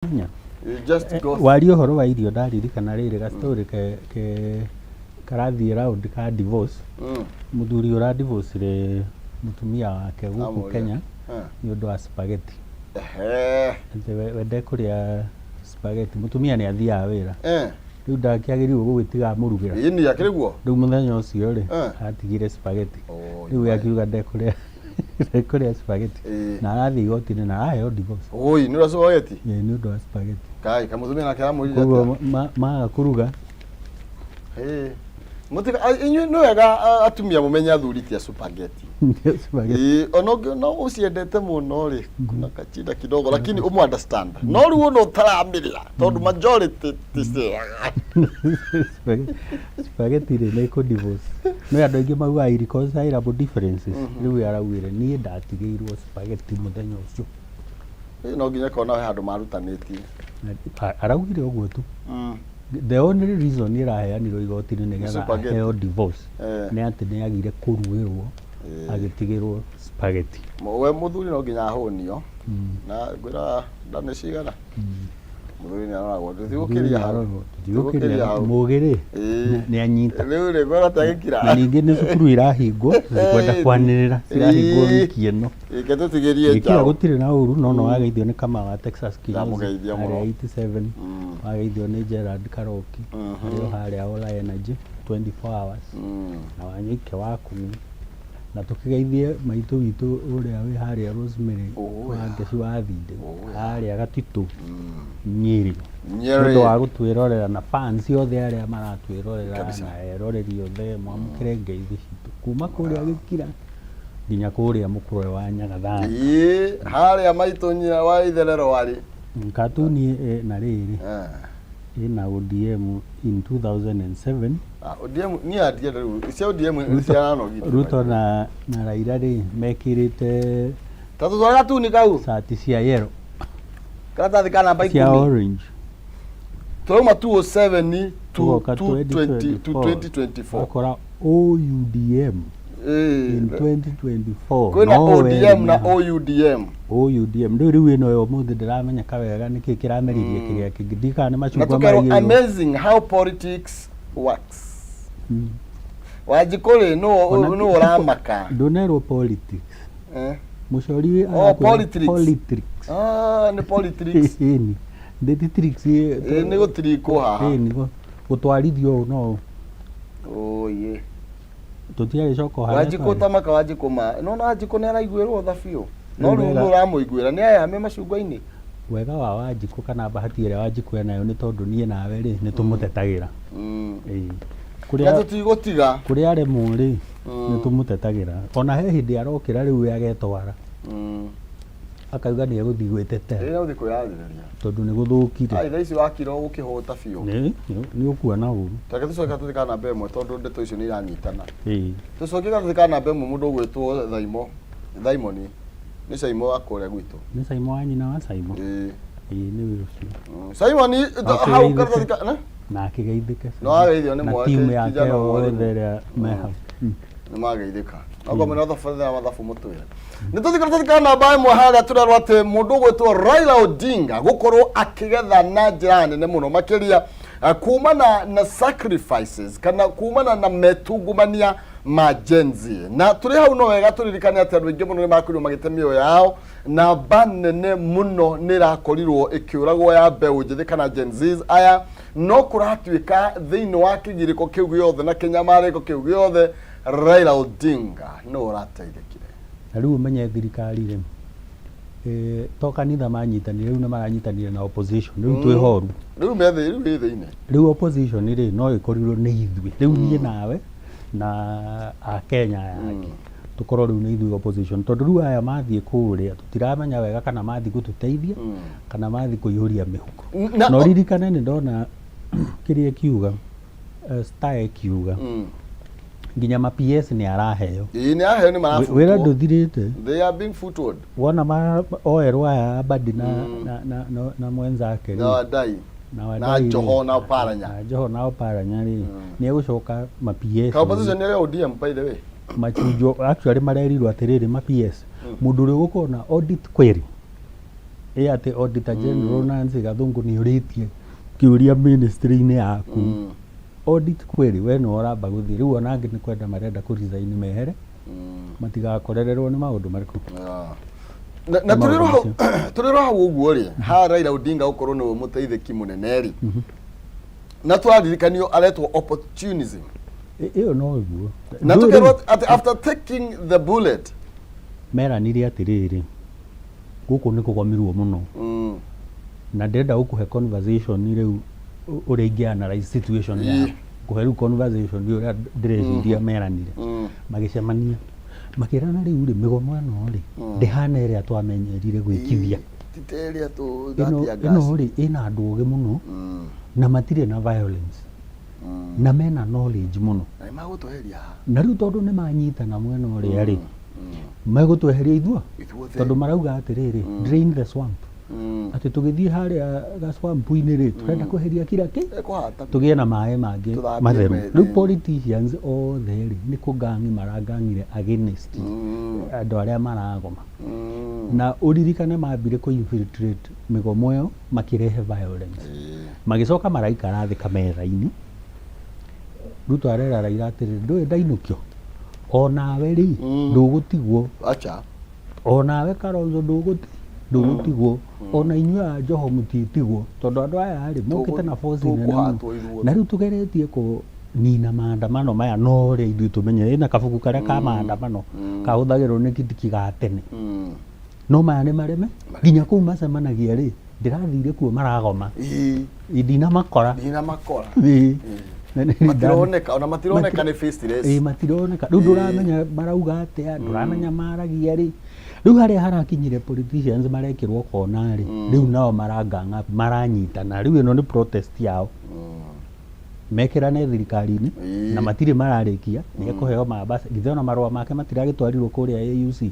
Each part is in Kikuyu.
Hinya. You just go. Waria ũhoro wa irio, ndaririkana rĩrĩ gastori ke karathiĩ round ka divorce. Mũthuri ũra divorce mũtumia wake gũkũ Amũria. Kenya Eh. nĩ ũndũ wa spaghetti. Ehe. Atĩ we ndekũrĩa spaghetti, mũtumia nĩ athiaga wĩra. Rĩu ndakĩagĩrĩirwo gũgĩtiga amũrugĩra. Ĩĩ, nĩ akĩrĩ guo. Rĩu mũthenya ũcio rĩ, atigire spaghetti. Oh, rĩu we akiuga ndekũrĩa spaghetti na arathiĩ igoti-inĩ na araheo divorce. Oi, nĩ ũrĩa spaghetti. Ĩĩ, nĩ ũndũ wa spaghetti. Kai, kamũtumia nake aramwĩrire Koguo atĩa? maga kũruga. Ĩĩ. Mũtiga inyuĩ nĩ wega atumia mũmenye athuri ti a spaghetti. Spaghetti. Ĩĩ, ona ũngĩ no ũciendete mũno rĩ, kuna kachida kidogo, lakini ũmũ understand. No rĩu ona ũtaramĩrĩa tondũ majority ticĩaga. Spaghetti rĩ, nĩ kũ divorce no andũ aingĩ maugaga irreconcilable differences. Rĩu we araugire, "Niĩ ndatigĩirwo spaghetti mũthenya ũcio." Ĩĩ, no nginya kona he handũ marutanĩtie. Na araugire ũguo tu. The only reason ĩraheanirwo igoti-inĩ nĩgetha Spaghetti. aheo divorce nĩ atĩ nĩ agire kũruĩrwo, agĩtigĩrwo spaghetti. We mũthuri no nginya ahũnio na ngwĩra nda nĩ cigana, mũthuri nĩ aroragwo, tũtigũkĩria hau. Tũtigũkĩria hau. Mũgĩ rĩ, nĩ anyita. Rĩu rĩ, ngwĩra atĩ Na agĩkira. ningĩ nĩ cukuru irahingwo, tũtikwenda kwanĩrĩra cirahingwo wiki ĩno. Ĩke tũtigĩrie Gĩkira njaũ. gũtirĩ na ũru, no wageithio nĩ Kama wa Texas Kinyozi Ndamũgeithia mũno. harĩa 87. Wageithio nĩ Gerard Karoki harĩa o harĩa Ola Energy 24 hours na Wanyoike wa kumi, na tũkĩgeithie maitũ witũ ũrĩa wĩ harĩa Rosemary Oh, wa Ngeci wa Thinde harĩa Gatitũ, Nyĩrĩ, Nyeri. nĩ ũndũ wa gũtwĩrorera na fans othe arĩa maratwĩrorera Kabisa. na eroreri othe, mwamũkĩre ngeithi citũ kuma kũrĩa Gĩkira nginya kũrĩa mũkũrwe wa Nyagathanga. Ĩĩ, harĩa maitũ nyina wa itherero arĩ. Katuni na rĩrĩ ĩna ODM in 2007. Ah, ODM niĩ andienda rĩu cia ODM nĩ ciaranogire. Ruto na Raila rĩ, mekĩrĩte Ta tũtware gatuni kau. cati cia yellow Karatathi ka namba cia 10. orange. Tũrauma 207 to Tũgoka 220 to 2024. Wakora OUDM in 2024. Kwĩna No ODM na we nĩ OUDM. OUDM rĩu ĩno ya ũmũthĩ ndĩramenyeka wega nĩkĩ kĩrameririe kĩrĩa kĩngĩ, ndikana nĩ Na macungwa tũkerwo maraiyĩirwo. amazing how politics works. Wanjikũ rĩ, Ona nũ ũramaka? Ndũnerwo politics. Mũcori Oh, arakwĩra politics. Politics. Ah, nĩ politics. Ĩni ndĩti tricks. Ĩĩ, nĩ gũtirikwo haha. Ĩni gũtwarithio ũũ no Oye. Tũtiagĩcoka o harĩa Wanjikũ twarĩ. tamaka Wanjikũ ma nona Wanjikũ nĩ araiguĩrwo tha biũ, no Rĩu rĩu wega. nũ ũramũiguĩra nĩ aya me macungwa-inĩ. Wega wa Wanjikũ kana bahati ĩrĩa Wanjikũ enayo nĩ tondũ niĩ nawe rĩ, nĩ tũmũtetagĩra. Ĩĩ. Na Kũrĩa tũtigũtiga. Kũrĩa aremwo rĩ, nĩ tũmũtetagĩra. Ona he hĩndĩ arokĩra rĩu we agetwara, akauga nĩ egũthiĩ gwĩtetera. Rĩrĩa ũthiĩ kwĩyarĩrĩria. Tondũ nĩ gũthũkire. Ai, thaa ici wakira ũgũkĩhũta biũ. Nĩ ũkuona ũru. Take tũcoke gatathi ka namba 1 tondũ ndeto icio nĩ iranyitana. Tũcoke gatathi ka namba 1, mũndũ ũgwĩtwo Thaimo Thaimoni, nĩ Saimo wa kũrĩa gwitũ. Nĩ Saimo wa nyina wa Saimo. Ĩĩ. Ĩĩ, nĩwe ũcio. Simoni hau Akĩgeithĩke. karatathi ka ne? Na akĩgeithĩke. No ageithio nĩ na mwake timu yake kijana mwarimu. yothe ĩrĩa me hau. Nĩ mageithĩka okorwo mwĩna thabarĩ ya mathabu mũtwĩre. Nĩ tũthiĩ karatathi ka namba 1 harĩa tũrerwo atĩ mũndũ ũgwĩtwo Raila Odinga gũkorwo akĩgetha na njĩra nene mũno makĩria kumana na sacrifices kana kumana na metungumania ma Gen Z. Na tũrĩ hau no wega tũririkane atĩ andũ aingĩ mũno nĩ makorirwo magĩte mĩoyo yao, namba nene mũno nĩ ĩrakorirwo ĩkĩũragwo ya mbeũ njĩthĩ kana Gen Zs aya, no kũratuĩka thĩinĩ wa kĩgirĩko kĩu gĩothe na kĩnyamarĩko kĩu gĩothe, Raila Odinga nĩ ũrateithĩkire. Na rĩu ũmenye thirikari rĩ, to kanitha manyitanire, rĩu nĩ maranyitanire na opposition, rĩu twĩ horu. Rĩu me thĩ, rĩu ĩ thĩinĩ. Rĩu opposition rĩ, no ĩkorirwo nĩ ithuĩ rĩu, niĩ nawe na akenya aya angĩ, tũkorwo rĩu nĩ ithuĩ opposition, tondũ rĩu aya mathiĩ kũrĩa tũtiramenya wega kana mathiĩ gũtũteithia kana mathiĩ kũihũria mĩhuko. Na Na ũririkane nĩ ndona kĩrĩa ĩkiuga, Star ĩkiuga nginya ma PS nĩ araheo. Ĩĩ, nĩ aheo, nĩ Wĩra marabutwo. ndũthirĩte. They are being footward. Wona ma oerwo aya Abadi na mwenzake na rĩ, Wadai na na Wadai rĩ, Joho na Oparanya. Na Joho na Oparanya rĩ, nĩ egũcoka ma PS Ka opposition nĩ ODM, by the way. Machunjwo. Actually marerirwo atĩrĩrĩ, ma PS, mũndũ ũrĩa ũgũkorwo na audit query Ĩ atĩ Auditor General Nancy Gathungu nĩ ũrĩtie kĩũria ministry-inĩ yaku. Audit kweli we nĩwe ũramba gũthiĩ rĩu ona angĩ nĩ kwenda marenda kũ resign mehere matigakorererwo nĩ maũndũ marĩkũ. Na Nĩ tũrĩ maũndũ hau macio. tũrĩ hau ũguo rĩ, ha Raila Odinga gũkorwo nĩwe mũteithĩki mũnene rĩ, na tũraririkanio aretwo opportunism. Ĩyo no ĩguo. Na Ndũĩ tũkerwo rĩu atĩ after taking the bullet meranire atĩrĩrĩ, gũkũ nĩ kũgomirwo mũno na ndĩrenda gũkũhe conversation rĩu ũrĩa ingĩ analyze situation yao. Kũhe rĩu conversation ũrĩa ndĩreciria meranire. Magĩcemania makĩrana rĩu rĩ, mĩgomo ĩno rĩ ndĩhana ĩrĩa twamenyerire gwĩkithia. Ti ta ĩrĩa Ĩno tũthatia ĩno gas. rĩ ĩna andũ ogĩ mũno na matirĩ na violence na mena knowledge mũno. Na nĩ magũtweheria haha. Na rĩu tondũ nĩ manyitana mwena ũrĩa rĩ, megũtweheria ithuo Ithuothe. tondũ marauga atĩrĩrĩ, drain the swamp, atĩ tũgĩthiĩ harĩa gaswamp-inĩ rĩ, tũrenda kweheria kira kĩ Ekũhata. tũgĩe na maĩ mangĩ Tũthambie matheru. methĩ. Rĩu politicians othe rĩ, nĩ kũgangi marangangire against andũ arĩa maragoma. Na ũririkane mambire kũ infiltrate mĩgomo ĩyo makĩrehe violence, magĩcoka maraikara thĩ kametha-inĩ. Ruto arera Raila atĩrĩrĩ, ndũĩ ndainũkio onawe rĩ, ndũgũtigwo. Acha. Onawe Kalonzo ndũgũtigwo, ona inyuĩ a Joho mũtitigwo, tondũ andũ aya rĩ mokĩte na force nene mũno. Tũkũhatwo ithuothe. Na rĩu tũgeretie kũnina maandamano maya no ũrĩa ithuĩ tũmenye ĩna kabuku karĩa ka maandamano kahũthagĩrwo nĩ Kindiki ga tene, no maya nĩ mareme nginya kũu macemanagia rĩ, ndĩrathire kuo maragoma. Ndinamakora. Ndina makora. Ĩĩ. Na Matironeka, ona matironeka nĩ faceless. Ĩĩ, matironeka. Rĩu ndũramenya marauga atĩa, ndũramenya maragia rĩ. Rĩu harĩa harakinyire politicians marekĩrwo kona rĩ, rĩu nao maranganga maranyitana. Rĩu ĩno nĩ protest yao, mekĩrane thirikari-inĩ. Na matirĩ mararĩkia nĩ ekũheo mambasa, githĩ ona marũa make matiragĩtwarirwo kũrĩa AUC,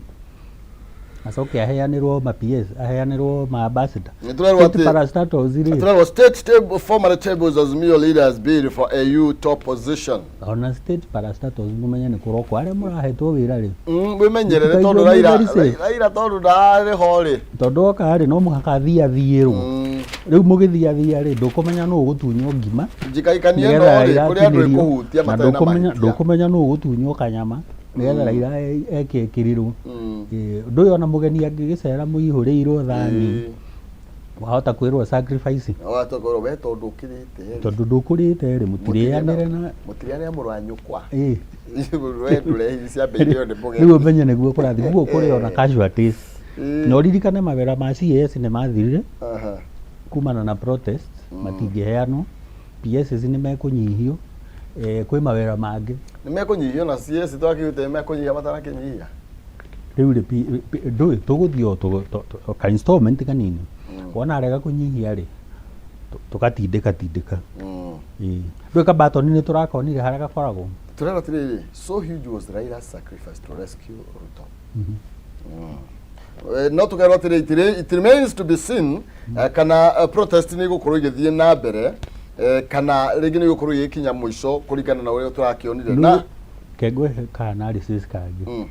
acoke aheanĩrwo ma PS, aheanĩrwo ma ambassador. Nĩ tũrerwo State atĩ parastatals rĩ. Tũrerwo state table formally tables Azimio leaders bid for AU top position. Ona state parastatals mũmenye nĩ kũrokwo arĩa mũrahetwo wĩra rĩ. Wĩmenyerere Mũtikaigua tondũ Raila very safe. Raila tondũ ndarĩ ho rĩ. Tondũ oka rĩ, no mũhaka athiĩ athiĩrwo. Rĩu mũgĩthiĩ athia rĩ, ndũkũmenya nũ ũgũtunywo ngima Njikaikania ĩno nĩgetha rĩ, Raila kũrĩ andũ atinĩrio, ĩkũhutia na matarĩ na ndũkũmenya mahĩtia. ndũkũmenya nũ ũgũtunywo kanyama nĩgetha Raila ekĩkĩrĩrwo. Ũndũ ũyũ ona mũgeni angĩgĩcera mũihũrĩirwo thani, wahota kwĩrwo sacrifice. Watokorwo we tondũ ũkĩrĩte rĩ. Tondũ ndũkũrĩte rĩ, mũtirĩanĩre na Mũtirĩanĩre mũrũ wa nyũkwa. Ĩĩ. We ndũrehi ciambĩire ĩyo nĩ mũgeni. Rĩu ũmenye nĩguo kũrathiĩ guo kũrĩ ona casualties. Na ũririkane mawĩra ma CAS nĩ mathirire kumana na protest, matingĩheanwo. PSs nĩ mekũnyihio, kwĩ mawĩra mangĩ. Nĩ mekũnyihio na CS twakĩrute nĩ mekũnyihia matarakĩnyihia. Rĩu rĩ, ndũĩ tũgũthiĩ o ka installment kanini, wona arega kũnyihia rĩ, tũgatindĩka tindĩka. Ĩĩ. Ndũĩ kabatoni nĩ tũrakonire harĩa gakoragwo. Tũrerwo atĩrĩrĩ, so huge was Raila's sacrifice to rescue Ruto. No tũkerwo atĩrĩ, it remains to be seen kana protest nĩ igũkorwo igĩthiĩ na mbere, kana rĩngĩ nĩ igũkorwo igĩkinya mũico kũringana na ũrĩa tũrakĩonire na Kengwe ka analysis kangĩ.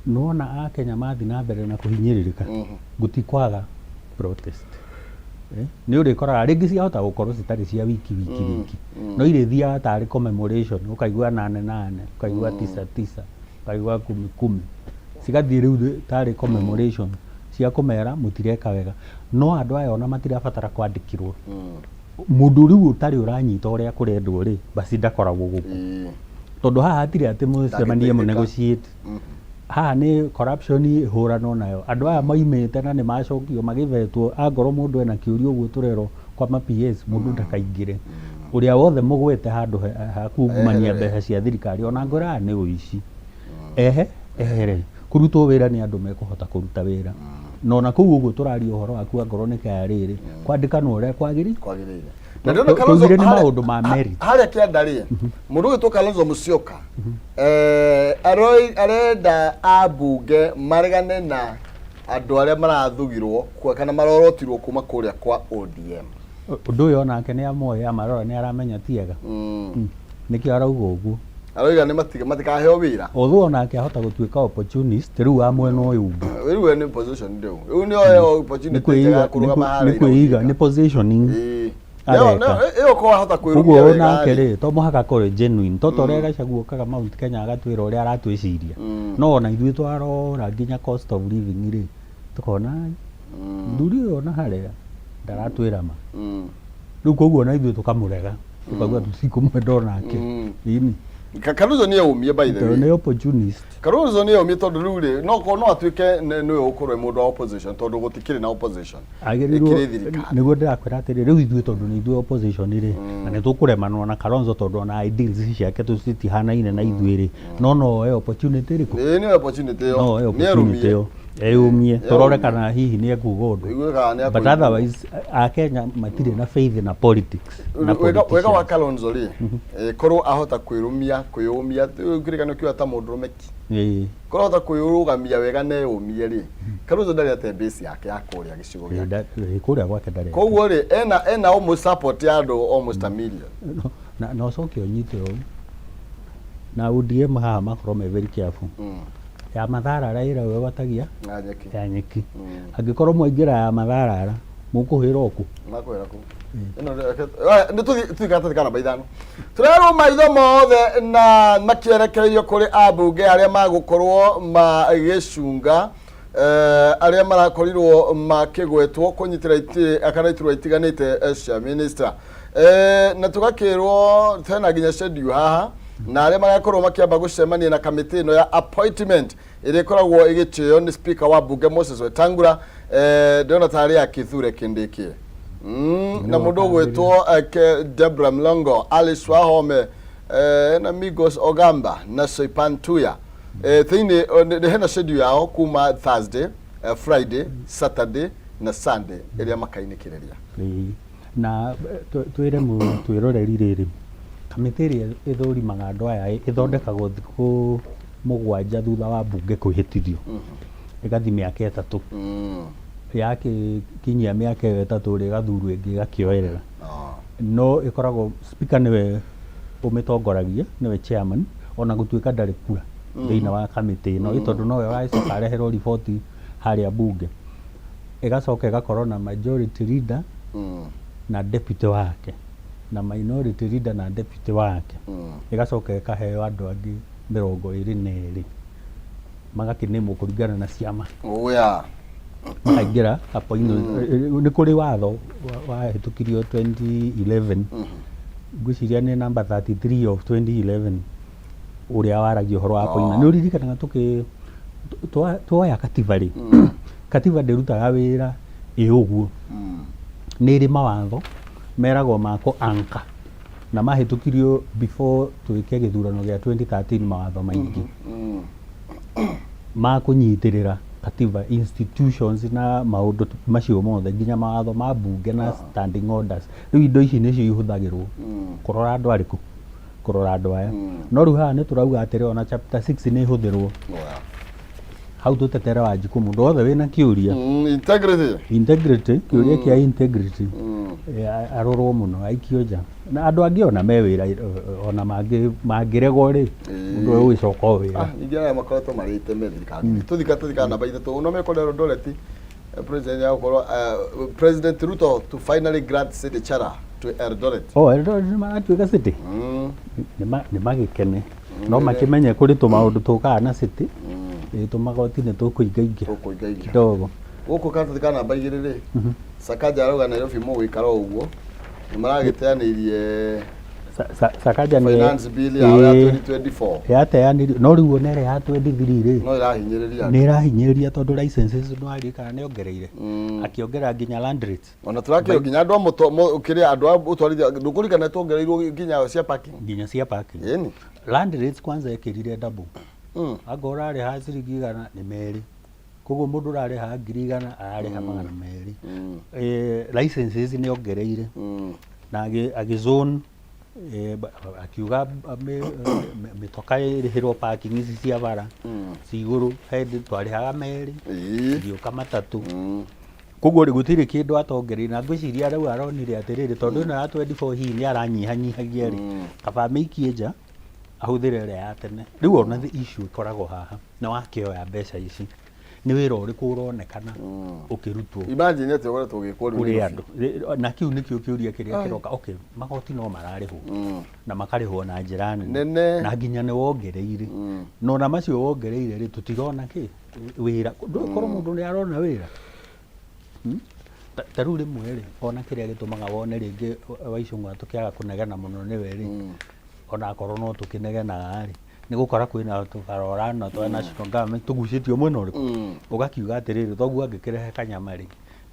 Nĩwona Akenya mathiĩ na mbere na kũhinyĩrĩrĩka, gũtikwaga protest. Nĩ ũrĩkoraga rĩngĩ ciahota gũkorwo citarĩ cia wiki wiki wiki, no irĩthiaga tarĩ commemoration, ũkaigua nane nane, ũkaigua tisa tisa, ũkaigua kumi kumi, cigathiĩ rĩu tarĩ commemoration cia kũmera mũtireka wega. No andũ aya ona matirabatara kwandĩkĩrwo. Mũndũ rĩu ũtarĩ ũranyita ũrĩa kũrendwo rĩ, basi ndakoragwo gũkũ, tondũ haha hatirĩ atĩ mũcemanie Ndangĩteithĩka. mũnegotiate. Haha nĩ corruption ĩhũranwo nayo. Andũ aya maimĩte na nĩ macokio magĩvetwo, angorwo mũndũ ena kĩũria ũguo tũrerwo kwa ma PS, mũndũ ndakaingĩre. Ũrĩa wothe mũgwete handũ hakungumania Eherere. mbeca cia thirikari, ona ngorwo aya nĩ ũici, ehe ehere. Kũrutwo wĩra nĩ andũ mekũhota kũruta wĩra, na ona kũu ũguo tũraria ũhoro waku, angorwo nĩ KRA rĩ, kwandĩkanwo ũrĩa kwagĩrĩire. Kwagĩrĩire. Na ndĩrona Kalonzo Tũugire nĩ maũndũ ma merit. Harĩa kĩanda rĩ, mũndũ ũgwĩtwo Kalonzo Musyoka arenda ambunge maregane na andũ arĩa marathugirwo kana marorotirwo kuma kũrĩa kwa ODM. Ũndũ ũyũ onake nĩ amoĩ, amarora nĩ aramenya ti ega. Nĩkĩo arauga ũguo. Aroiga nĩ matikaheo wĩra. Although onake ahota gũtuĩka opportunist rĩu wa mwena ũyũ ũngĩ. Rĩu we nĩ position rĩu. Rĩu nĩ oe Nĩ opportunity njega ya kwĩiga kũrũgama harĩa nĩ Raila kwĩiga Odinga. nĩ positioning. Ĩĩ. Areka. Ĩyo ko ahota kwĩrũmia Ũguo wega onake rĩ. rĩ, to mũhaka akorwo genuine. To ta ũrĩa Gachagua okaga Mount Kenya agatwĩra ũrĩa aratwĩciria. No ona ithuĩ twarora nginya cost of living rĩ, tũkona mũthuri ũyũ ona harĩa ndaratwĩra ma. Rĩu koguo ona ithuĩ tũkamũrega, tũkauga tũtikũmwenda onake. Ĩni. Kalonzo nĩ eũmie by the Tondũ way. nĩ opportunist. Kalonzo nĩ eũmie tondũ rĩu rĩ, no korwo no atuĩke nĩwe ũkorwo e mũndũ wa opposition tondũ gũtikĩrĩ na opposition. Agĩrĩirwo Ĩkĩrĩ thirikari. Nĩguo ndĩrakwĩra atĩrĩ, rĩu ithuĩ tondũ nĩ ithuĩ opposition rĩ, na nĩ tũkũremanwo na Kalonzo tondũ ona ideals ciake tũcitihanaine na ithuĩ rĩ, no no oe opportunity ĩrĩkũ? Ĩĩ, nĩ opportunity ĩyo. No oe Nĩ opportunity erũmie. ĩyo eyũmie, tũrore Eyũmie. kana hihi nĩ ekuga ũndũ. Tũigue kana nĩ But akũigua. otherwise Akenya matirĩ na faith na politics na Wega wega wa politicians. Kalonzo rĩ, korwo ahota kwĩrũmia, kwĩyũmia, kĩrĩkanĩro kiuga ta mũndũrũme ki. Korwo ahota kwĩrũgamia wega na eyũmie rĩ, Kalonzo ndarĩ ate base yake ya kũrĩa gĩcigo gĩake. Kũrĩa gwake ndarĩ. Koguo rĩ, ena almost support ya andũ almost a million. No, na ũcoke ũnyite ũũ na ODM haha makorwo me very careful. Ya matharara ĩrĩa ĩgwatagia Na nyeki. Ya nyeki. Angĩkorwo mwaingĩra ya matharara mũkũhĩra ũkũ. Makwĩra kũ? Ĩno nĩ tũthiĩ tũthiĩ karatathi ka namba 5. Tũrerwo maitho mothe na makĩerekereirio kũrĩ ambunge arĩa magũkorwo magĩcunga arĩa marakorirwo makĩgwetwo kũnyitĩra itĩ kana iturwa itiganĩte cia minister, na tũgakĩrwo hena nginya schedule haha na arĩa magakorwo makĩamba gũcemania na kamĩtĩ ĩno ya appointment ĩrĩa ĩkoragwo ĩgĩtĩo nĩ speaker wa bunge Moses Wetangula, ndĩrona tarĩ ya Kithure Kindiki, na mũndũ ũgwĩtwo Debra Mlongo, Alice Wahome, na Migos Ogamba na Soipan Tuya. Thĩinĩ hena schedule yao kuma Thursday, Friday, Saturday na Sunday ĩrĩa makainĩkĩrĩria. Ĩĩ. Na twĩre twĩroreri rĩrĩ, kamĩtĩ ĩrĩa ĩthũrimaga andũ aya ĩthondekagwo thikũ 7 thutha wa bunge kwĩhĩtithio, ĩgathiĩ mĩaka 3. Yakĩkinyia mĩaka ĩyo 3 rĩ, ĩgathurwo ĩngĩ ĩgakĩoerera. No ĩkoragwo speaker nĩwe ũmĩtongoragia, nĩwe chairman, ona gũtuĩka ndarĩ kura thĩinĩ wa kamĩtĩ ĩno, tondũ nowe ũragĩcoka areherwo riboti harĩa bunge. Ĩgacoka ĩgakorwo na majority leader na deputy wake, na minority leader na deputy wake. Ĩgacoka ĩkaheo andũ angĩ 22 magakĩnĩmwo kũringana na ciama. Oya. Makaingĩra appointment. Nĩ kũrĩ watho wahĩtũkirio 2011, ngwĩciria nĩ number 33 of 2011, ũrĩa waragia ũhoro wa appointment. Nĩ ũririkanaga tũkĩ tuoya katiba rĩ, katiba ndĩrutaga wĩra ĩ ũguo, nĩ ĩrĩ mawatho meragwo mako anka na mahĩtũkirio before twĩke gĩthurano gĩa 2013, mawatho maingĩ ma kũnyitĩrĩra katiba, institutions na maũndũ macio mothe, nginya mawatho ma bunge na standing orders. Rĩu indo ici nĩcio ihũthagĩrwo kũrora andũ arĩkũ, kũrora andũ aya. No rĩu haha nĩ tũrauga atĩrĩ, ona chapter 6 nĩ ĩhũthĩrwo hau tũtetere Wanjikũ, mũndũ wothe wĩna kĩũria. Integrity. Integrity, kĩũria kĩa integrity, arorwo mũno, aikio nja na andũ angĩ ona me wĩra, ona mangĩregwo rĩ, mũndũ ũyũ ũgĩcoka o wĩra. Ah, ningĩ arĩa makoretwo marĩte me thirikari. Tũthika namba 3 no mekũrerwo Eldoret, president ya gũkorwo President Ruto to finally grant city charter to Eldoret. Oh, Eldoret nĩ maratuĩka city. Nĩ magĩkene no makĩmenye kũrĩ tũmaũndũ tũkaga na city. Ĩ, tũmagoti nĩ tũkũingaingĩra Tũkũingaingĩra kidogo. Gũkũ karatathi ka namba 2 rĩ, Sakaja arauga Nairobi mũgũikara o ũguo, nĩ maragĩteanĩirie Sakaja nĩ finance bill yao ya 2024. Yateanĩrio, no rĩu ona ĩrĩa ya 23 rĩ, no ĩrahinyĩrĩria andũ. Nĩ ĩrahinyĩrĩria tondũ licenses no aririkana nĩ ongereire, akĩongerera nginya land rates. Ona tũrakĩrwo nginya andũ a kĩrĩa andũ a ũtwarithia ndũkũririkana tuongereirwo nginya cia parking. Nginya cia parking. Ĩni. Land rates kwanza ĩkĩrire double. Angorwo ũrarĩha ciringi 100 nĩ merĩ, koguo mũndũ ũrarĩha 100,000 ararĩha 200. Licenses nĩ ongereire na agĩ zone, akiuga mĩtoka ĩrĩhĩrwo parking ici cia bara ci igũrũ, hĩndĩ twarĩhaga merĩ, igĩũka matatũ. Koguo rĩ, gũtirĩ kĩndũ atongereire, na ngwĩciria rĩu aronire atĩrĩrĩ, tondũ ĩno ya 24 hihi nĩ aranyihanyihagia rĩ, kaba amĩikie nja. Ahũthĩre ĩrĩa ya tene. Rĩu ona the issue ĩkoragwo haha nĩ wakĩoya mbeca ici, nĩ wĩra ũrĩkũ ũronekana ũkĩrutwo Imagine atĩ ũkoretwo ũgĩkwo rĩu kũrĩ Nairobi. andũ. Na kĩu nĩkĩo kĩũria kĩrĩa kĩroka. Okay, magoti no mararĩhwo na makarĩhwo na njĩra nene Nene. Na nginya nĩ wongereire, na ona macio wongereire rĩ, tũtirona kĩ wĩra. Ndũkorwo mũndũ nĩ arona wĩra. Ta rĩu rĩmwe rĩ, ona kĩrĩa gĩtũmaga wone rĩngĩ Waicũng'wa tũkĩaga kũnegena mũno nĩwe rĩ, ona akorwo no tũkĩnegenaga rĩ, nĩ gũkora kwĩna tũbara ũrana twa national government tũgucĩtio mwena ũrĩkũ, ũgakiuga atĩrĩrĩ, thoguo angĩkĩrehe kanyama rĩ,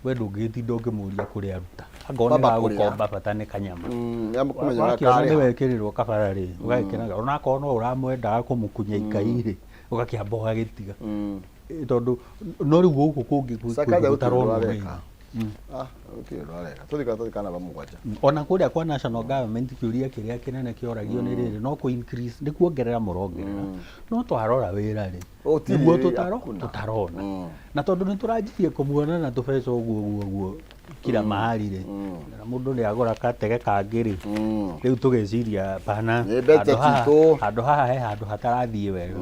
we ndũngĩgĩtinda ũkĩmũria kũrĩa aruta, angorwo nĩ Kwamba kũrĩa. gagũkomba, bata nĩ kanyama. Nĩamũkũmenya ũrĩa Wakĩona nĩ karĩha. wekĩrĩrwo kabara rĩ, ũgagĩkenaga, onakorwo no ũramwendaga kũmũkunya ikai rĩ, ũgakĩamba ũgagĩtiga. Tondũ no rĩu gũkũ kũngĩ Sakaja gũtirĩ ũndũ gũtaronwo areka. wĩra. Ah, gũtirĩ ũndũ areka. Tũthiĩ karatathi ka namba 7. Ona kũrĩa kwa national government, kĩũria kĩrĩa kĩnene kĩoragio nĩ rĩrĩ, no kũ increase, nĩ kuongerera mũrongerera, no twarora wĩra rĩ, Gũtirĩ nĩguo wĩra, tũtaro hakuna. Tũtarona. Na tondũ nĩ tũranjirie kũmuona na tũbeca ũguo ũguo ũguo kila mahali rĩ, na mũndũ nĩ agũra katege kangĩ rĩ, rĩu tũgeciria bana Nĩ budget handũ haha- itũ. Handũ haha he handũ hatarathiĩ wega.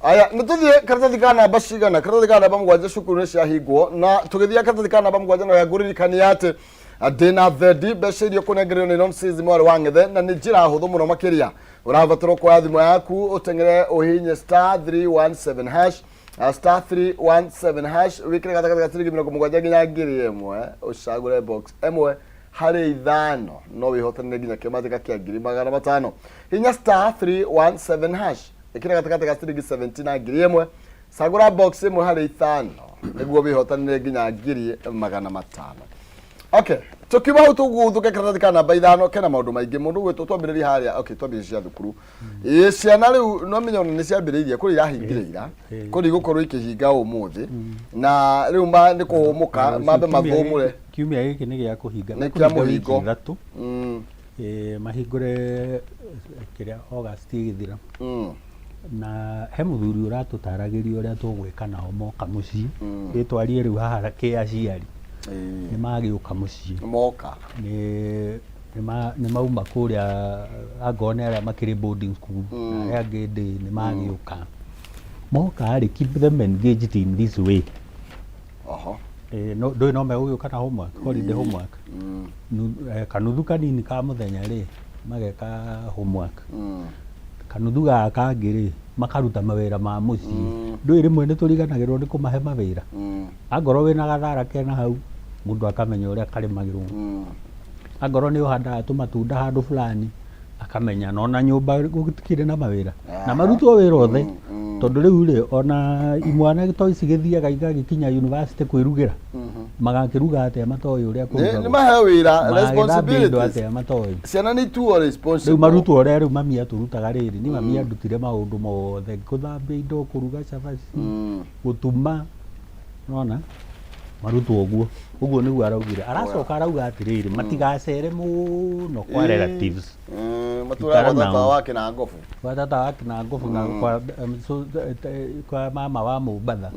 Aya, nĩ tũthiĩ karatathi ka namba cigana? Karatathi ka namba 7. Cukuru nĩ ciahingwo, na tũgĩthiĩ karatathi ka namba 7, no ngũririkania atĩ ndĩna thendi mbeca iria ũkũnengererio nĩ Nonsense mwarĩ wa ng'ethe, na nĩ njĩra hũthũ mũno makĩria. Ũrabatara kuoya thimũ yaku, ũteng'ere, ũhihinye *317 hash, *317 hash, wĩkĩre gatagatĩ ga ciringi 70 nginya 1,000, ũcagũre box ĩmwe harĩ ithano, no wĩhotanĩre nginya kĩmanjĩka kĩa 500,000. Hinya *317 hash, ĩkĩra gatagatĩ ga ciringi 70 na 1,000, cagũra box ĩmwe harĩ ithano nĩguo wĩhotanĩre nginya 500,000. Okay, tukiuma hau tũguthũke karatathi ka namba 5, kena maũndũ maingĩ mũndũ gwĩtwo. Twambĩrĩrie harĩa. Okay, twambĩrĩrie cia thukuru. Ĩĩ, ciana rĩu no menya ona nĩ ciambĩrĩirie kũrĩ irahingire ira, kũrĩ igũkorwo ikĩhinga ũmũthĩ, na rĩu ma nĩ kũhũmũka mambe mathũmũre. Kiumia gĩkĩ nĩ gĩa kũhinga. Nĩ kĩa Mekũhinga wiki mũhingo. 3. Mahingũre kĩrĩa August ĩgĩthira. Na he mũthuri ũratũtaragĩria ũrĩa tũgwĩka nao moka mũciĩ. Ĩtwarie rĩu haha kĩ aciari nĩ magĩũka mũciĩ. Moka. Nĩ mauma kũrĩa, angorwo nĩ arĩa makĩrĩ boarding school na arĩa angĩ ndĩ nĩ magĩũka. Moka rĩ, keep them engaged in this way. No ndũĩ no megũgĩũka na homework, holiday homework. Kanuthu kanini ka mũthenya rĩ, mageka homework. Kanuthu gaka kangĩ rĩ, makaruta mawĩra ma mũciĩ. Ndũĩ rĩmwe nĩ tũriganagĩrwo nĩ kũmahe mawĩra. Angorwo wĩna gathara kena hau, mũndũ akamenya ũrĩa karĩmagĩrwo. Angorwo nĩ ũhandaga tũmatunda handũ fulani, akamenya. Na ona nyũmba gũtikĩrĩ na mawĩra na marutwo wĩra othe, tondũ rĩu rĩ, ona imwana to ici gĩthiaga igagĩkinya university kwĩrugĩra, magakĩruga atĩa matoĩ ũrĩa Nĩ kũrugagwo? mahe wĩra. Magagĩthambia indo Responsibilities. atĩa matoĩ? Ciana nĩ ituo Rĩu responsible. marutwo ũrĩa rĩu mami atũrutaga rĩrĩ, ni mami andutire maũndũ mothe, gũthambia indo, kũruga cabaci, gũtuma, nona marutwo ũguo ũguo nĩguo araugire. Aracoka arauga atĩrĩrĩ, matigacere mũno kwa relatives. Matũraga Ikara gwa tata nao. wake na ngobu. Kwa tata wake na ngobu na kwa so, kwa mama wa Mũmbatha,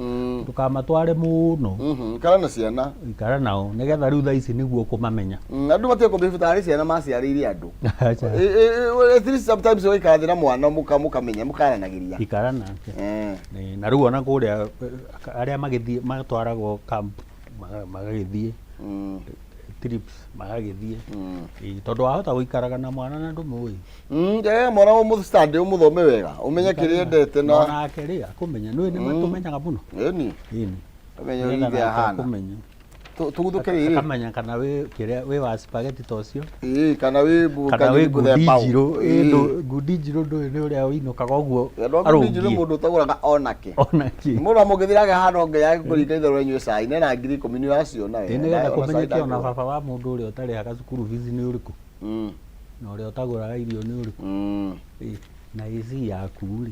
ndũkamatware mũno. Ikara na ciana. Ikara nao nĩgetha rĩu thaa ici nĩguo kũmamenya. Andũ matige kũbelieve tarĩ ciana maciarĩire andũ. Acha. At least sometimes ũgaikara thĩ na mwana mũkamenya mũkaranagĩria. Ikara nake. Na rĩu ona kũrĩa arĩa magĩthiĩ matwaragwo camp, magagĩthiĩ trips, magagĩthiĩ. Tondũ wahota gũikaraga na mwana na ndũmũĩ. Mwana ũmũstudy, ũmũthome wega, ũmenye kĩrĩa endete na Onake rĩ, akũmenya nĩũĩ nĩ matũmenyaga mũno. Ĩni. Ĩni. Ũmenye Nĩgetha ũrĩa ithe nake ahana. akũmenye. Tũguthũke rĩrĩ. Akamenya kana wĩ kĩrĩa wĩ wa spaghetti ta ũcio, Ĩĩ, kana wĩ kana wĩ ngundi mũthemba ũ. njirũ. Ĩ, ngundi njirũ ndũĩ nĩ ũrĩa wĩinũkaga ũguo. Andũ a ngundi njirũ, Arũngiĩ. mũndũ ũtagũraga onake. Onake. Mũndũ amũngĩthiraga handũ nginya kũringa itherũ anyue cai nena 10,000 nĩ ũraciona we. Ĩ, nĩgetha Ona cai kũmenyeke ona ndangĩgũra. baba wa mũndũ ũrĩa ũtarĩhaga cukuru fees nĩ ũrĩkũ na ũrĩa ũtagũraga irio nĩ ũrĩkũ. Ĩ, na AC yaku rĩ,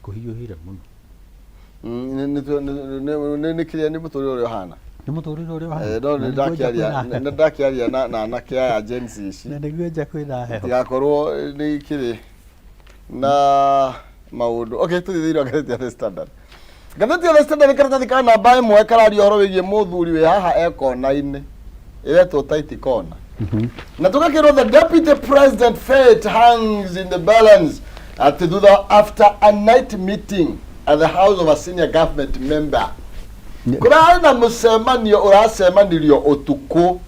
kũhiũhire mũno. Nĩ kĩrĩa nĩ mũtũrĩre ũrĩa ũhana. Nĩ mũtũrĩre ũrĩa ũhana. No Na nĩ nĩguo nja ndakĩaria kwĩna nĩ heho. ndakĩaria na anake aya Gen Z ici. Na nĩguo nja kwĩna heho. Tigakorwo nĩ kĩrĩ na maũndũ. Okay, tũthiĩ thĩinĩ wa ngathĩti ya The Standard. Ngathĩti ya The Standard, karatathi ka namba 1 kararia ũhoro wĩgiĩ mũthuri wĩ haha e kona-inĩ ĩretwo tight corner, na tũgakĩrwo the deputy president fate hangs in the balance. Atĩ thutha after a night meeting at the house of a senior government member, kũrarĩ na mũcemanio ũracemanirio ũtukũ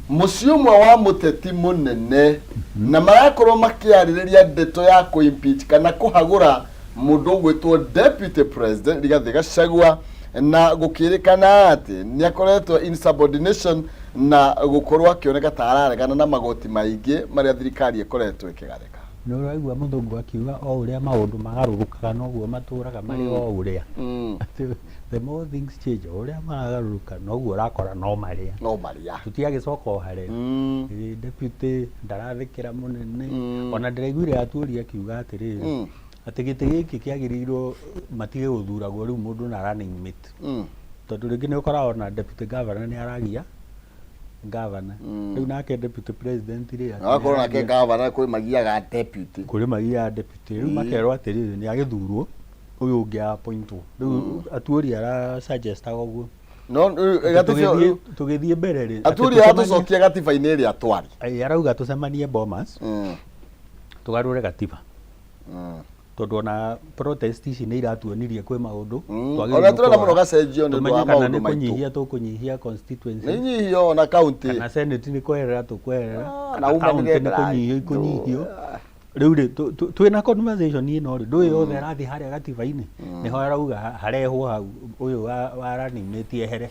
mũciĩ ũmwe wa mũteti mũnene, na marakorwo makĩarĩrĩria ndeto ya kũ-impeach kana kũhagũra mũndũ ũgwĩtwo Deputy President Rigathĩ Gachagua, na gũkĩrĩkana atĩ nĩ akoretwo insubordination na gũkorwo akĩoneka ta araregana na magoti maingĩ marĩa thirikari ĩkoretwo ĩkĩgathĩka. Nĩ ũraigua mũthũngũ akiuga o ũrĩa maũndũ magarũrũkaga noguo matũraga marĩ o ũrĩa. Atĩ the more things change, o ũrĩa maragarũrũka noguo ũrakora no marĩa. No marĩa. Tũtiagĩcoka o harĩa. Ĩĩ, deputy ndarathĩkĩra mũnene. Ona ndĩraiguire Atuori akiuga atĩrĩrĩ, atĩ gĩtĩ gĩkĩ kĩagĩrĩirwo matige gũthuragwo rĩu mũndũ na running mate. Tondũ rĩngĩ nĩ ũkoraga ona deputy governor nĩ aragia governor. Rĩu nake deputy president rĩ, atĩ nĩ Agakorwo nake aragia- gavana kwĩ magiaga deputy. Kũrĩ magiaga deputy. Rĩu makerwo atĩrĩrĩ, nĩ agĩthurwo ũyũ ũngĩ appointwo. Rĩu Atuori ara suggestaga ũguo. No Atĩ gatiba tũgĩthiĩ mbere rĩ, atĩ Aturi tũcemanie- atũcokia gatiba-inĩ ĩrĩa twarĩ. Ĩ, arauga tũcemanie Bomas, tũgarũre gatiba, tondũ ona protest ici nĩ iratuonirie kwĩ maũndũ twagĩrĩirwo Ona tũrenda mũno kũrora. gacenjio nĩ ũndũ Tũmenye wa kana maũndũ nĩ maitũ. kũnyihia tũkũnyihia constituency, Nĩ nyihio ona county. Kana senate nĩ kweherera tũkweherera, Ah, kana na women county nĩ rep kũnyihio ikũnyihio. Rĩu rĩ, twĩna conversation ĩno rĩ, ndũĩ yothe ĩrathiĩ harĩa gatiba-inĩ, nĩho arauga harehwo hau ũyũ wa running mate ehere,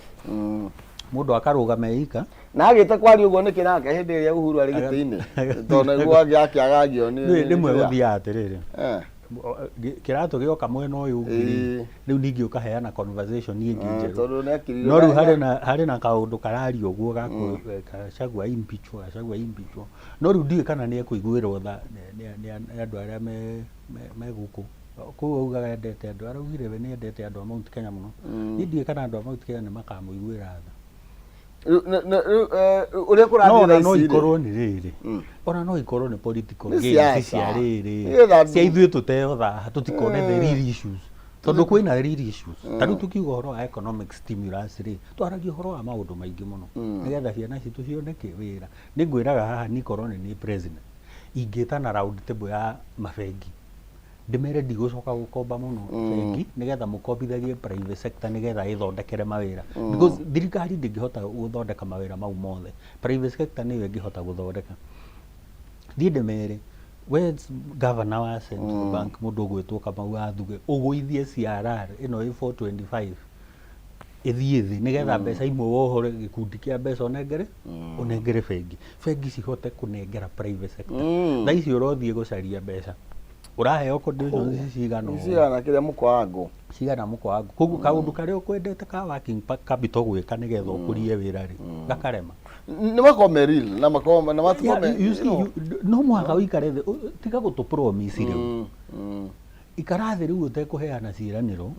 mũndũ akarũgama eika. Na agĩte kwaria ũguo nĩkĩ nake hĩndĩ ĩrĩa Uhuru arĩ gĩtĩ-inĩ? Tondũ nĩguo akĩagagio nĩ Rĩmwe kĩrĩa. gũthiaga atĩrĩrĩ, kĩratũ gĩoka mwena ũyũ ũngĩ rĩ, rĩu ningĩ ũkaheana conversation ĩngĩ njerũ. Tondũ nĩ akiririo No rĩu harĩ na kaũndũ karario ũguo ga Gachagua impeachwo, Gachagua impeachwo, no rĩu ndiũĩ kana nĩ ekũiguĩrwo tha nĩ andũ arĩa me gũkũ kũu. Augaga endete andũ, araugire we nĩ endete andũ a Mount Kenya mũno. Niĩ ndiũĩ kana andũ a Mount Kenya nĩ makamũiguĩra tha. Rĩu ũrĩa No kũrathiĩ ona thaa no ici rĩ, ikorwo nĩ rĩrĩ, ona no ikorwo nĩ political Nĩ games siasa. cia rĩrĩ Nĩgetha cia ithuĩ tũteo thaha tũtikone the real issues, tondũ kwĩna real issues. Ta rĩu tukiuga ũhoro wa economic stimulus rĩ, twaragia ũhoro wa maũndũ maingĩ mũno nĩgetha ciana citũ cione kĩ wĩra. Nĩ ngwĩraga haha, nikorwo nĩ niĩ president, ingĩtana round table ya mabengi, ndĩmere ndigũcoka gũkomba mũno bengi, nĩgetha mũkombithagie private sector nĩgetha ĩthondekere mawĩra, because thirikari ndĩngĩhota gũthondeka mawĩra mau mothe, private sector nĩyo ĩngĩhota gũthondeka. Thiĩ ndĩmere, we governor wa central bank, mũndũ ũgwĩtwo Kamau Athuge, ũgũithie CRR ĩno ĩ 425 ĩthiĩ thĩ, nĩgetha mbeca imwe wohore gĩkundi kĩa mbeca ũnengere bengi, bengi cihote kũnengera private sector. Thaa ici ũrothiĩ gũcaria mbeca, ũraheo conditions cigana ũũ. Cigana kĩrĩa mũkwango. Cigana mũkwango. Koguo kaũndũ karĩa ũkwendete ka working capital gwĩka nĩgetha ũkũrie wĩra rĩ, gakarema. Nĩ makorwo me real na makorwo na makorwo Yeah, you see, no mũhaka ũikare thĩ, tiga gũtũ promise rĩu. Ikara thĩ rĩu ũtekũheana ciĩranĩro,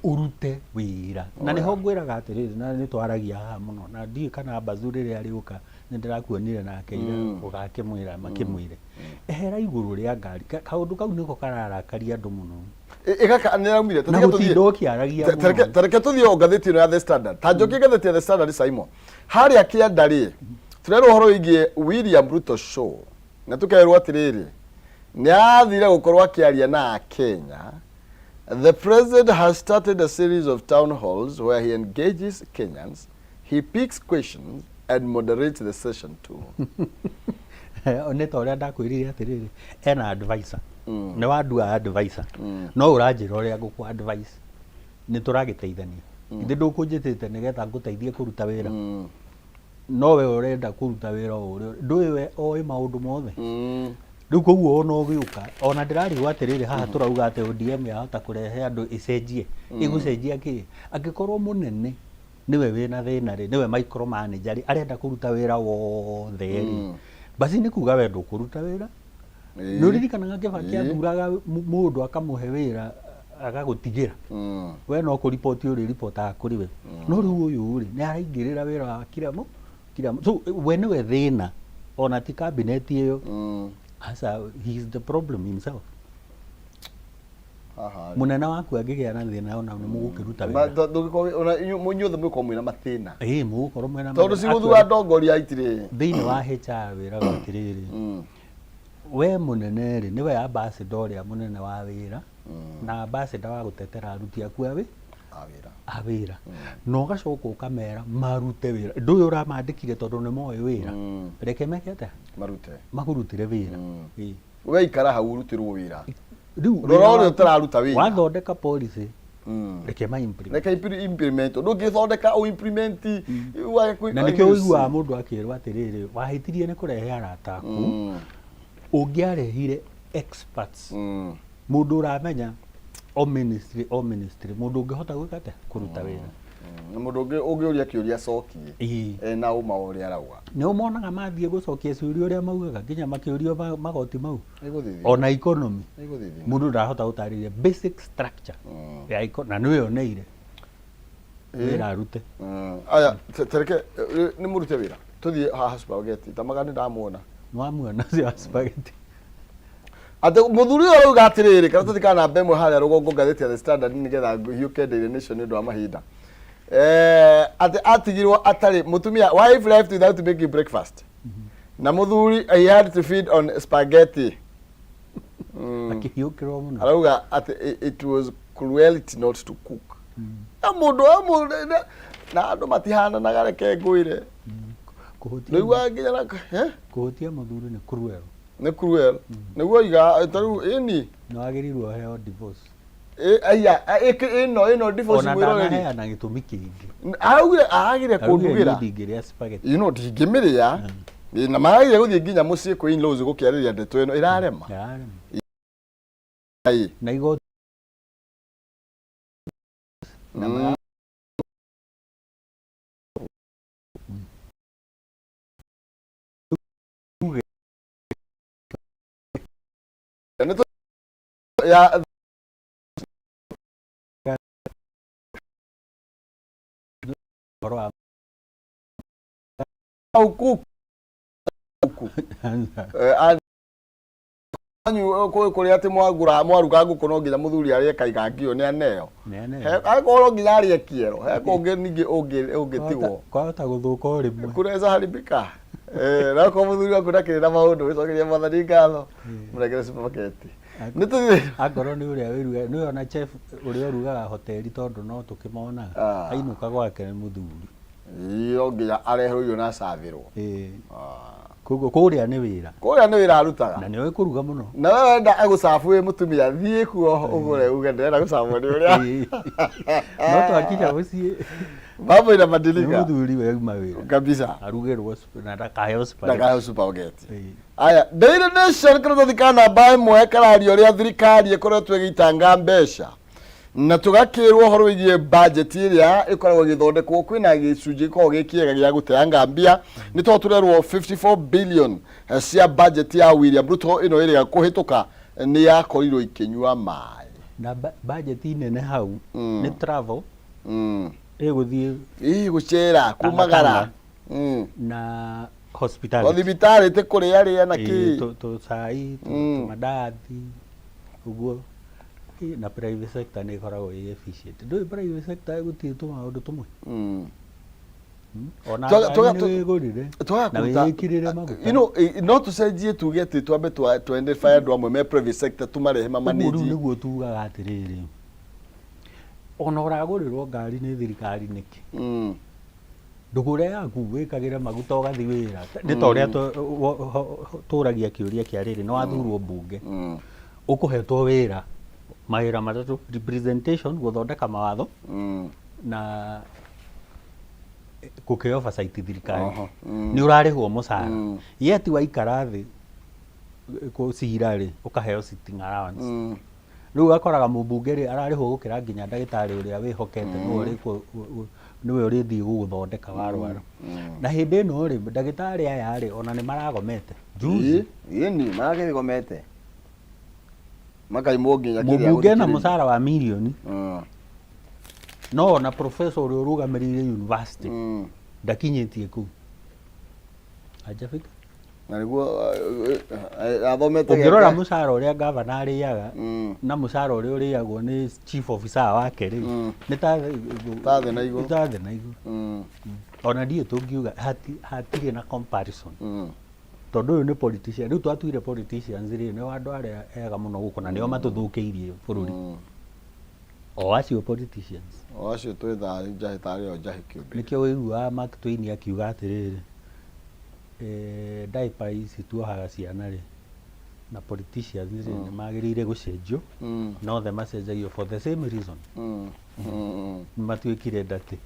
ũrute wĩra. Na nĩho ngwĩraga atĩrĩrĩ, na nĩ twaragia haha mũno, na ndiũĩ kana Bazu rĩrĩa rĩũka, nĩ ndĩrakuonire nake ira, ũgakĩmwĩra makĩmwĩre ehera igũrũ rĩa ngari. Kaũndũ kau nĩko kararakaria andũ mũno. Ĩgaka nĩ raumire. Na gũtinda ũkĩaragia mũno. Tareke tũthiĩ o ngathĩti ĩno ya The Standard, ta njokie ngathĩti ya The Standard. Simon, harĩa kĩanda rĩ, tũrerwo ũhoro wĩgiĩ William Ruto show, na tũkerwo atĩrĩrĩ, nĩ arathire gũkorwo akĩaria na Akenya. The president has started a series of town halls where he engages Kenyans. He picks questions and moderates the session too. Nĩ ta ũrĩa ndakwĩrire atĩrĩrĩ, ena advisor, nĩ wandua advisor, no ũranjĩra ũrĩa ngũkũ advice. Nĩ tũragĩteithania ithe, ndũkũnjĩtĩte nĩgetha ngũteithie kũruta wĩra, no we ũrenda kũruta wĩra o ũrĩa ndũĩ we oĩ maũndũ mothe. Rĩu koguo ona ũgĩũka, ona ndĩrarigwo atĩrĩrĩ, haha tũrauga atĩ ODM yahota kũrehe andũ ĩcenjie, ĩgũcenjia kĩ angĩkorwo mũnene nĩwe wĩna thĩna rĩ, nĩwe micromanager rĩ, arenda kũruta wĩra wothe rĩ, basi nĩ kuga we ndũkũruta wĩra. Nĩ ũririkanaga Kĩbaki athuraga mũndũ akamũhe wĩra agagũtigĩra, we no kũriboti ũrĩribotaga kũrĩ we. No rĩu ũyũ rĩ, nĩ araingĩrĩra wĩra wa kila so we nĩwe thĩna, ona ti cabinet ĩyo. Asa he is the problem himself. Haha rĩ. Mũnene waku angĩgĩa na thĩna, ona nĩ mũgũkĩruta Ma- wĩra. Ndũngĩkorwo ona inyuothe mũgũkorwo mwĩna mathĩna. Ĩĩ, mũgũkorwo mwĩna tondũ mathĩna. cigũthura ndongoria itirĩ Thĩinĩ wa HR wĩraga atĩrĩrĩ, We mũnene rĩ, nĩwe ambassador ũrĩa mũnene wa wĩra na ambassador wa gũtetera aruti aku a wĩ A wĩra. A wĩra, na ũgacoka ũkamera marute wĩra. Ndũĩ ũramandĩkire tondũ nĩ moĩ wĩra. Reke meke atĩa? Marute. Makũrutĩre wĩra. Ĩĩ. We ikara hau ũrutĩrwo wĩra. Rĩu Rora wĩra ũrĩa waku- ũtararuta wĩra. Wathondeka policy, reke ma implement. Reke implement. Ndũngĩthondeka ũ implement wage Na nĩkĩo ũiguaga mũndũ akĩrwo atĩrĩrĩ, wahĩtirie nĩ kũrehe arata aku, ũngĩarehire experts, mũndũ ũramenya o ministry, o ministry, mũndũ ũngĩhota gwĩka atĩa, kũruta wĩra. Na mũndũ ũngĩ ũngĩũria kĩũria acokie ena ũma wa ũrĩa arauga. Nĩ ũmonaga mathiĩ gũcokia ciũria ũrĩa maugaga nginya makĩũrio magoti mau Ĩgũthithina. ona economy. Ĩgũthithina. Mũndũ ndarahota gũtarĩria basic structure ya na nĩwe oneire wĩra arute. Aya, tereke nĩ mũrute wĩra, tũthiĩ haha spaghetti tamaga nĩ ndamuona. Nĩwamuona ũcio wa spaghetti? Atĩ mũthuri ũyũ arauga atĩrĩrĩ, karatathi ka namba ĩmwe harĩa rũgongo, ngathĩti ya The Standard, nĩgetha hiũke Daily Nation nĩ ũndũ wa mahinda. Atĩ atigirwo atarĩ mũtumia, wife left without making breakfast, na mũthuri he had to feed on spaghetti. Akĩhiũkĩrwo mũno. Arauga atĩ it was cruelty not to cook. Na mũndũ wa mũndũ na andũ matihananaga, reke ngwĩre. Kũhutia Nĩguo nginya na eh? Kũhutia mũthuri nĩ cruel. Nĩ cruel, nĩguo iga ta rĩu ĩni. Nĩ wagĩrĩirwo ũheo divorce. Aya, ĩno divorce. Ona mwĩroreri. ndanaheana gĩtũmi kĩngĩ. Araugire agire Araugire kũndugĩra. niĩ ndingĩrĩa spaghetti. Ino ndingĩmĩrĩa. Na maragire gũthiĩ nginya mũciĩ kwĩ in-laws gũkĩarĩria ndeto ĩno ĩrarema. Yarema. Ĩ. Na igoti na Nĩ ya ũhoro wa huku huku anyu kũrĩa atĩ mwagũra mwaruga ngũkũ no nginya mũthuri arĩe kaigangio nĩ aneo. Nĩ Angĩkorwo no nginya arĩe kĩero he kũngĩ ningĩ ũngĩtigwo. Kwahota gũthũka o rĩmwe. Kunaweza haribika. Na okorwo mũthuri waku ndakĩrĩ na maũndũ, wĩcokerie Mwathani ngatho, mũrengere supermarket nĩ tũthiĩ. Angorwo nĩ ũrĩa wĩruga, nĩwe ona chef ũrĩa ũrugaga hoteli, tondũ no tũkĩmonaga ainũka gwake nĩ mũthuri. Ĩĩ, no nginya areherwo irio na acathĩrwo. Ĩĩ. Koguo kũrĩa nĩ wĩra. Kũrĩa nĩ wĩra arutaga. Na nĩ oĩ kũruga mũno. Na we wenda agũcabu wĩ mũtumia, thiĩ kuo ũgũre uge ndĩrenda gũcabwo nĩ ũrĩa. Ĩĩ. No twakinya mũciĩ mambo nĩ inabadilika. Mũthuri we uma wĩra kabisa arugĩrwo na ndakaheo spaghetti. Ndakaheo spaghetti. Ĩĩ. Aya, Daily Nation karatathi ka namba ĩmwe kararia ũrĩa thirikari ĩkoretwo ĩgĩitanga mbeca, na tũgakĩrwo ũhoro wĩgiĩ bajeti ĩrĩa ĩkoragwo ĩgĩthondekwo, kwĩna gĩcunjĩ gĩkoragwo gĩ kĩega gĩa gũteanga mbia, nĩ tondũ tũrerwo 54 billion cia bajeti ya William Ruto ĩno ĩrĩa kũhĩtũka nĩ yakorirwo ikĩnyua maĩ. Na bajeti nene hau nĩ travel ĩgũthiĩ. Ĩ gũcera kumagara. Tanga. Na hospitality. O thibitarĩ tĩ kũrĩa rĩa na Ĩĩ, kĩ. Tũcai, tũmandathi ũguo. Ĩ, na private sector nĩ ĩkoragwo ĩ efficient. Ndũĩ private sector gũtirĩ tũmaũndũ tũmwe. Ona ngari nĩ wĩgũrĩre Twaga na kũruta wĩĩkĩrĩre maguta. No tũcenjie tuge atĩ twambe twa identify andũ amwe me private sector tũmarehe Ũguo rĩu mamanage. Nĩguo tugaga atĩrĩrĩ, ona ũragũrĩrwo ngari nĩ thirikari nĩkĩ? Ndũgũre yaku wĩkagĩre maguta ũgathiĩ wĩra. Nĩ ta ũrĩa tũragia kĩũria kĩa rĩrĩ, nĩ wathurwo mbunge, ũkũhetwo wĩra, mawĩra matatũ: representation, gũthondeka mawatho, na gũkĩ oversight thirikari. Nĩ ũrarĩhwo mũcara, yet waikara thĩ gũcira rĩ, ũkaheo sitting allowance. Rĩu ũgakoraga mũmbunge rĩ ararĩhwo gũkĩra nginya ndagĩtarĩ ũrĩa wĩhokete nĩwe nĩwe ũrĩthiĩ gũgũthondeka warwara. Na hĩndĩ ĩno rĩ, ndagĩtarĩ aya rĩ, ona nĩ maragomete juzi. Ĩni marakĩgomete makaimwo nginya kĩrĩa Mũmbunge na gũthikĩrĩria. Mũcara wa mirioni, no ona professor ũrĩa ũrũgamĩrĩire university ndakinyĩtie kũu, hajafika. Na nĩguo athomete. Ũngĩrora mũcara ũrĩa gavana arĩaga na mũcara ũrĩa ũrĩagwo nĩ chief officer wake rĩ, nĩ ta Ta thĩ na igũrũ. Nĩ ta thĩ na igũrũ. Ona ndiũĩ tũngiuga hatirĩ na comparison. Tondũ ũyũ nĩ politician, rĩu twatuire politicians rĩ, nĩo andũ arĩa ega mũno gũkũ na nĩo matũthũkĩirie bũrũri. O acio politicians. O acio twetha njahĩ tarĩ o njahĩ kĩũmbe. Nĩkĩo ũiguaga Mark Twain akiuga atĩrĩrĩ, eh, diaper ici tuohaga ciana rĩ, na politicians rĩ, nĩ magĩrĩire gũcenjio, na othe macenjagio for the same reason. Nĩ matuĩkire dirty.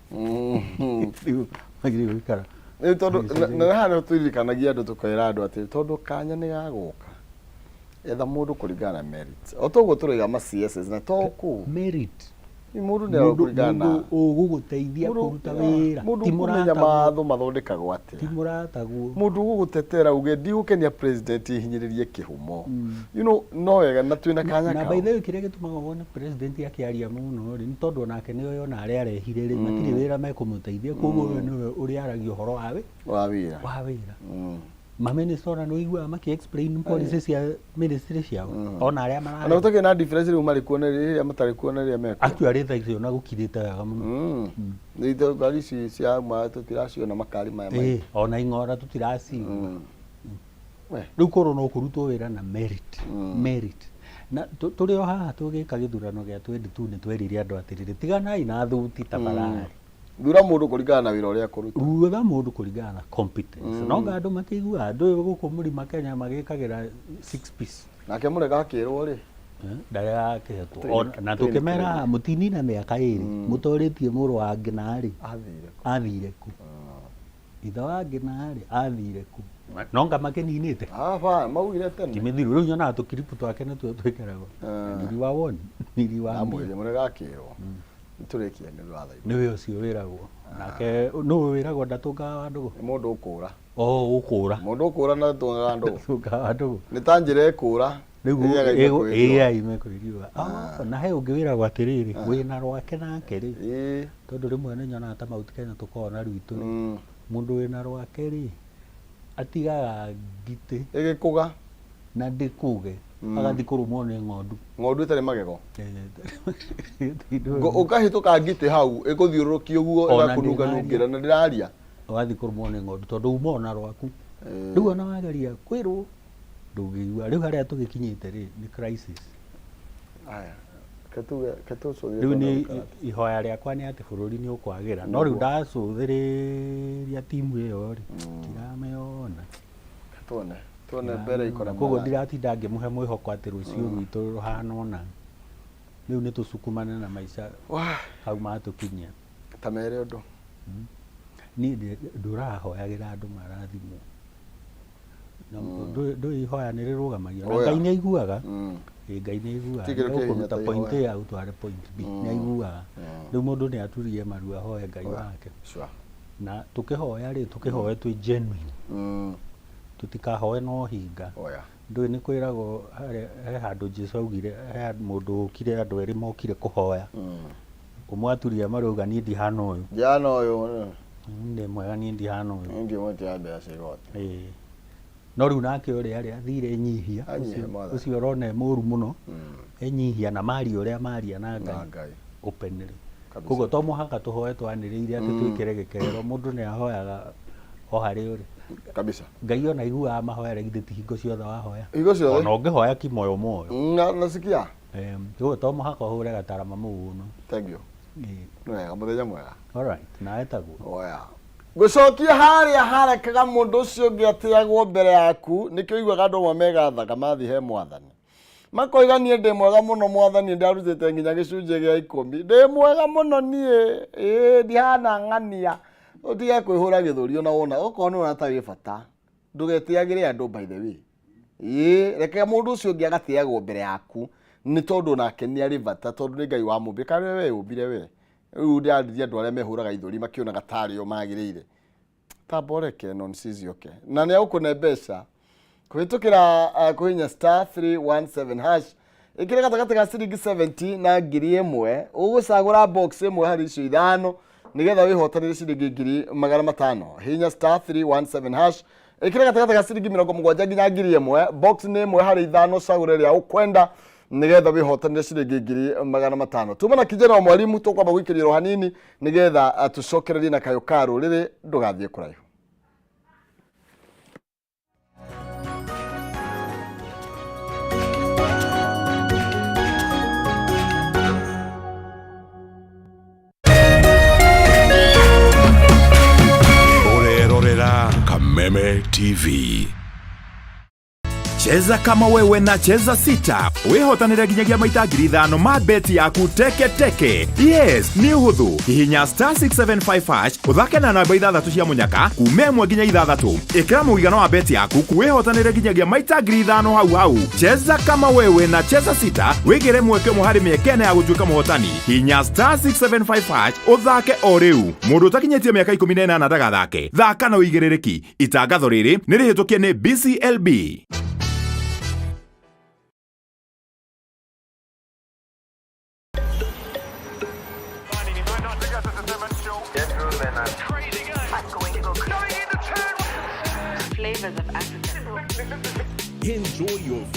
Rĩu magĩrĩire gũikara. Rĩu tondũ na haha nĩho tũririkanagia andũ tũkera andũ atĩ tondũ kanya nĩ gagũka, etha mũndũ kũringana na merit. O toguo tũroiga ma CSs na to kũu. Merit. Mũndũ nĩ Mũndũ kũringana na mũndũ ũgũgũteithia mũndũ kũruta wĩra. Mũndũ Ti ũkũmenya mũrataguo. mawatho mathondekagwo Ti atĩa. mũrataguo. Mũndũ ũgũgũtetera uge ndigũkenia president hinyĩrĩrie kĩhumo. You know, no wega na twĩna kanya Na kau. by the way kĩrĩa gĩtũmaga wone president akĩaria mũno rĩ, nĩ tondũ onake nĩoĩ ona arĩa arehire rĩ, matirĩ wĩra mekũmũteithia, koguo we nĩwe ũrĩaragia ũhoro wa wĩ Wa wĩra. wa wĩra. Maminista ona nĩ ũiguaga makĩ explain policy cia ministry ciao, ona arĩa Ona mararĩ. gũtakĩrĩ na difference rĩu marĩ kuo na rĩrĩa matarĩ kuo na rĩrĩa mekuo. Actually thaa ici ona gũkirĩte wega mũno. Nĩ ngari ici cia ma tũtiraciona makari maya maingĩ. Ĩĩ, ona ing'ora tũtiracigua. We. Rĩu korwo no kũrutwo wĩra na merit. Merit. Na tũrĩ o haha tũgĩka gĩthurano gĩa 22 nĩ twerire andũ atĩrĩrĩ, tiganai na thuti tafadhali. Thura mũndũ kũringana na wĩra ũrĩa akũruta. Rutha mũndũ kũringana na competence. No nga andũ makĩigua andũ ũyũ gũkũ mũrima Kenya magĩkagĩra six piece. Nake mũrega akĩrwo rĩ. Ndarega akĩhetwo. Na tũkĩmera mũtinina mĩaka ĩrĩ, mũtorĩtie mũrũ wa Ngina rĩ, Athire. athire kũ? Ithe wa Ngina rĩ, athire kũ? No nga makĩninĩte. Aba maugire tene. Timĩthiru rĩu nyonaga tũkiripu twake nĩtuo twĩkĩragwo. Niliwa woni, niliwaambia. Amwĩrire mũrega akĩrwo. Nĩtũrĩkie nĩ ũndũ wa thaa Nĩwe ũcio wĩragwo. Nake nũ wĩragwo ndatũngaga wa ndũgũ? Nĩ mũndũ ũkũra. O ũkũra. Mũndũ ũkũra na ndatũngaga ndũgũ. Ndatũngaga wa ndũgũ. Nĩ ta njĩra ĩkũra. Rĩu ĩrĩa ĩgaima kwĩ riũa. ĩaime kwĩ riũa. Na he ũngĩ wĩragwo atĩrĩrĩ, wĩna rwake nake rĩ, Ĩĩ. tondũ rĩmwe nĩ nyonaga ta Mount Kenya tũkoragwo na rwitũ rĩ, mũndũ wĩna rwake rĩ, atigaga ngitĩ Ĩgĩkũga. na ndĩkũge, agathiĩ kũrũmwo nĩ ng'ondu. Ng'ondu ĩtarĩ magego. Ũkahĩtũka ngitĩ hau ĩkũthiũrũrũkia ũguo Ona ĩgakũnunganungĩra na ndĩraria. Ũgathiĩ kũrũmwo nĩ ng'ondu tondũ uma ona rwaku. Rĩu ona wageria kwĩrwo ndũngĩigua. Rĩu harĩa tũgĩkinyĩte rĩ nĩ crisis. Aya. Ke tũcũthĩrĩrie Rĩu tuone nĩ gũikara. ihoya rĩakwa nĩ atĩ bũrũri nĩ ũkwagĩra, no rĩu ndacũthĩrĩria timu ĩyo rĩ, ndiramĩona. Tuone. Tuone mbere ikora. Koguo ndiratinda ngĩmũhe mwĩhoko atĩ rũciũ rwitũ rũhana ũna. Rĩu nĩ tũcukumane na maica Wah, hau matũkinyia. ta mere ũndũ. Niĩ ndũrahoyagĩra andũ marathimwo. Ndũĩ ihoya nĩ rĩrũgamagio. Na Oya. Ngai nĩ aiguaga. Ĩĩ, Ngai nĩ aiguaga. Ti kĩndũ kĩ hinya Ũkũruta ta point ihoya. A ũtware point B. Nĩ aiguaga. Rĩu mũndũ nĩ aturie maru ahoe Ngai wake. Sure. Na tũkĩhoya rĩ, tũkĩhoe twĩ genuine. Tũtikahoe na ũhinga. Oya. Ndũĩ nĩ kwĩragwo harĩa he handũ Jesũ augire he mũndũ ũkire andũ erĩ mokire kũhoya. Ũmwe aturia marauga niĩ ndihana ũyũ. Jana ũyũ. Ndĩ mwega niĩ ndihana ũyũ. Ndiĩ mwete ya mbeca cia igoti. Ĩĩ. No rĩu nake ũrĩa rĩ athire enyihia. Anyihia Ũcio mwathani. ũcio ũrona e mũru mũno. Enyihia na maria ũrĩa maria na Na Ngai Ngai. openly. Kabisa. Koguo to mũhaka tũhoe twanĩrĩire atĩ twĩkĩre gĩkero. Mũndũ nĩ ahoyaga o harĩa ũrĩ. Kabisa. Ngai ona aiguaga mahoya rĩ githĩ ti hingo ciothe wahoya. Hingo ciothe. Ona ũngĩhoya kimoyo moyo. Na nasikia. Koguo to mũhaka ũhũre gatarama mũgũno. Thank you. Ĩĩ. Nĩ wega mũthenya mwega. Alright, na etagwo. Oya. Ngũcokia harĩa harekaga mũndũ ũcio ũngĩ atĩagwo mbere yaku nĩkĩo ũiguaga andũ amwe megathaga mathiĩ he mwathani makoiga niĩ ndĩ mwega mũno mwathani ndarutĩte nginya gĩcunjĩ gĩa ikũmi ndĩ mwega mũno niĩ ĩĩ ndihana ng'ania ũtige kwĩhũra gĩthũri ona wona okorwo nĩ wona ta wĩ bata ndũgetĩagĩre andũ by the way. Ĩĩ reke mũndũ ũcio ũngĩ agatĩagwo mbere yaku nĩ tondũ nake nĩ arĩ bata tondũ nĩ Ngai wamũmbire kana nĩwe weyũmbire we. Rĩu ndĩrarĩria andũ arĩa mehũraga ithũri makĩonaga tarĩ o magĩrĩire. Tamba ũreke nonsense yũke na nĩ agũkũne mbeca kũhĩtũkĩra kũhihinya star 317 hash ĩkĩrĩ gatagatĩ ga ciringi 70 na 1000 ũgũcagũra box ĩmwe harĩ icio ithano nĩgetha wĩhotanĩre ciringi 500,000. Hihinya star 317 hash ĩkĩrĩ gatagatĩ ga ciringi 70 nginya 1000 box nĩ ĩmwe harĩ ithano cagũra ĩrĩa ũkwenda nĩgetha wĩhotanĩre ciringi 500,000. Tuma na kijana wa mwalimu tũkwamba gũikĩria ro hanini nĩgetha tũcokererie na kayũ ka rũrĩrĩ ndũgathiĩ kũraihu. TV. Cheza kama wewe na Cheza Sita wihotanire nginyagia maita 5,000 ma beti yaku teke teke. Yes, nĩ ũhũthũ. Hihinya star 675 hash ũthake na namba ithathatũ cia mũnyaka kuma 1 nginya 6. Ĩkĩra mũigana wa beti yaku wĩhotanĩre nginyagia maita 5,000 hau hau. Cheza kama wewe na Cheza Sita wĩgĩre mweke ũmwe harĩ mĩeke ĩna ya gũtuĩka mũhotani. Hihinya star 675 hash ũthake o rĩu. Mũndũ ũtakinyĩtie mĩaka 18 ndagathake. Thaka na ũigĩrĩrĩki. Itangatho rĩrĩ nĩ rĩhĩtũkie nĩ BCLB. Flavors of Africa. Enjoy your